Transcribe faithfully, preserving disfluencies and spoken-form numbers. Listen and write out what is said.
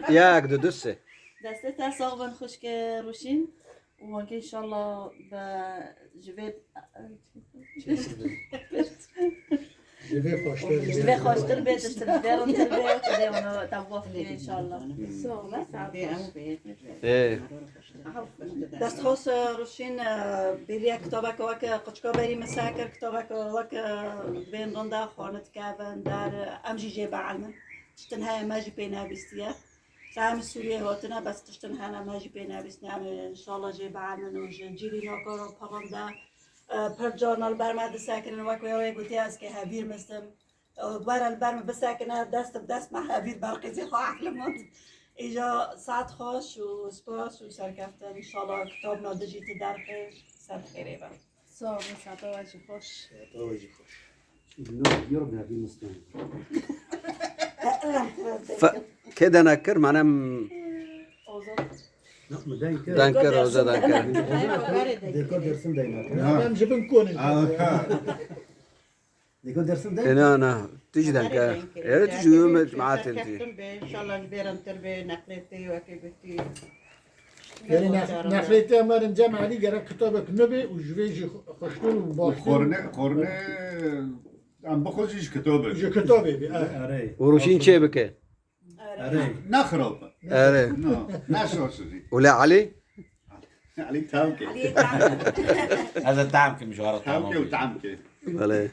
Yek, du, du, sê. Destê te sax bin xwişke Rûşîn. Û weke înşallah be ji vê Ji vê xweştir. Ji vê xweştir bê, tiştin ji vê rintir bê, Xwedê wan te bafirîne înşallah. Ê, Dest xweş Rûşîn, e, bêriya kitabeke weke quçika berî min sekir, kitabeke weke vên rinda xwe dikevin der, em jî jê bielmin. Tiştin heye me jî pê nebîstiye. Em Sûriyê hatine, bes tiştin hene me jî pê nebîstine. Em ê înşallah jê bielmin û ji cîlî nokaro pirinde, e, pir carna li ber me disekirin. Wek wê wê gotiye, ez kê hevîr mistim. E, were li ber min bisekine, dest bi dest me hevîr berqîzê xwe ehlimand. Îja saet xweş û spas û serkeftin. Înşallah kitabna dijî tu derxê ser xêrê be. Sağ olun, saeta we jî xweş. Saeta we jî xweş. Fe- Kê denek kir? Manem Ozan. Na, mi deyn kir. Denkir, Oza denkir. Dêko dersin deyna kir. Ha. Em ji bin konê. Aha. Dêko dersin deyna. Ena, na. Tu jî denkir. Ere tu jî wê me cemaatên tu. Serkeftin be, înşallah ji bê rintir be, neqlê te wekî gotî. Yanî ne- nexlê te me rincem Elî gerek kitabek nû be û ji vê jî xweştir û Û baştir. Xorne, xorne em bixwazî ji kitabê. Ji kitabê be, e. Erê. Û Rûşîn çê bike. Erê. Ne xirab e. Erê. No, ne şaş e jî. Û lê Elî? Elî tam ke. Ez ê tam kim ji wara Tam ke û tamam. Tam ke. Belê.